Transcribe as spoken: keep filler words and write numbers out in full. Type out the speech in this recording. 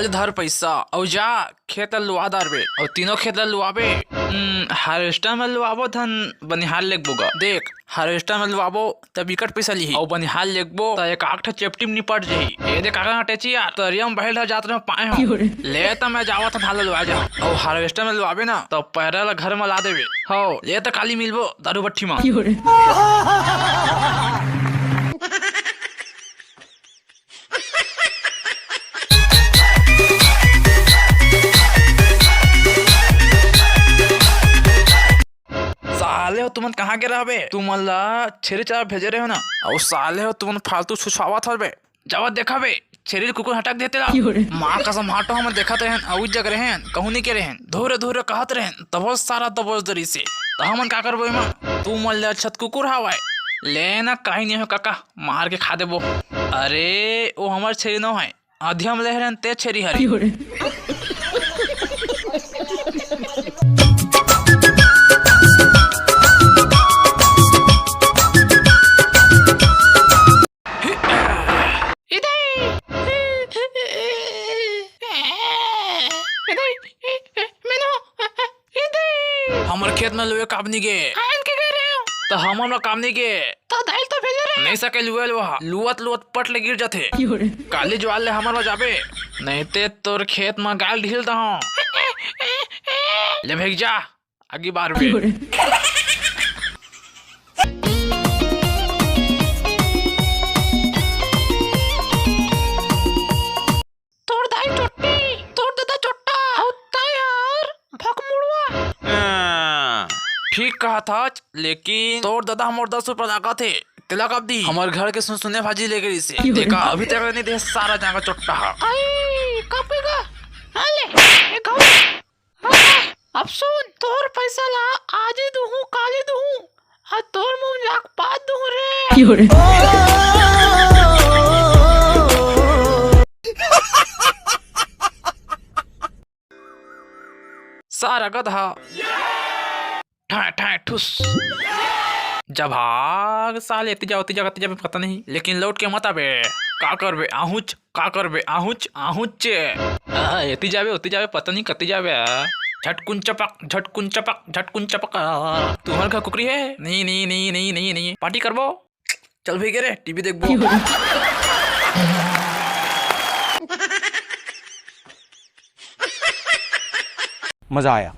धर पैसा, अउ जा, खेत ल लुवा डारबे, अउ तीनों खेत ल लुवाबे। हम्म, harvester में लुवाबो धन बनिहार लेगबो गा। देख, harvester में लुवाबो, त बिकट पैसा लिही, अउ बनिहार लेगबो, त एक आठ ठे चेपटी म निपट जही। ए दे काका अटेची यार, तरिया म बहेल डहर जात रहे पाए हंव। ले त मैं जावत हंव धान ल लुवाए जाहूं। अउ harvester में लुवाबे ना, त पैरा ल घर म ला देबे। हव, ले त काली मिलबो दारू भट्ठी म। साले हो, तुमन कहाँ के रहबे? तुमन ला छेरी चराय भेजे रहे हो ना, अउ साले हो, तुमन फालतू छुछावत हरबे। जावत देखा बे, छेरी ल कुकुर हटक देते ला। माँ कसम, हाटो हमन देखत रहेन, अउ जग रहेन, कहूँ नहीं के रहेन, धोरे धोरे कहत रहेन, तबो सारा दबोच दरी से। त हमन का करबो एमा? तुमन ले अच्छा त कुकुर हावय। ले ना, काही नहीं हो काका, मार के खा देबो। अरे, ओ हमर छेरी नो है, आधी हम ले हरेन, ते छेरी हरे। इदे। इदे। मेनू। इदे। हमर खेत में लुए काब नी गे। आयन के गे रहे हो। त हमर में काम नी गे। त दाई ल तो भेजे रहे। नहीं सके लुए लुआ। लुअत लुअत पट ले गिर जाथे। काली ज्वार ले हमर में जाबे। नहीं ते तोर खेत में गाल ढील दहूं। ले भेग जा। अगली बार भी। तोर दाई चोट्टी, तोर ददा चोट्टा, अउ तैं यार भकमुड़वा। हाँ, ठीक कहा था, लेकिन तोर ददा मोर दस रुपया लागत हे, तेला कब दी? हमर घर के सुनसुनिया भाजी लेगे रहिसे। तेका अभी तक नहीं दे, सारा जांगर चोट्टा हा। आई, कब देगा? आ ले, ए खाओ। अब सुन, तोर पैसा ला आज ही दूहूं, काल ही दूहूं, आ तोर मुंह जाक पाद दूहूं रे। सारा गधा। ठाए, ठाए, ठुस। जा भाग साले, एती जा, ओती जा, कती जाबे पता नहीं, लेकिन लौट के मत आबे। का करबे, आहुच, का करबे, आहुच, आहुच। आ, एती जाबे, ओती जाबे, पता नहीं कती जाबे। झटकुन चपक, झटकुन चपक, झटकुन चपक। आ, तुम्हर घर कुकरी है? नहीं, नहीं, नहीं, नहीं, नहीं, नहीं। पार्टी करबो? चल भई गे रे, टीवी देखबो। मजा आया।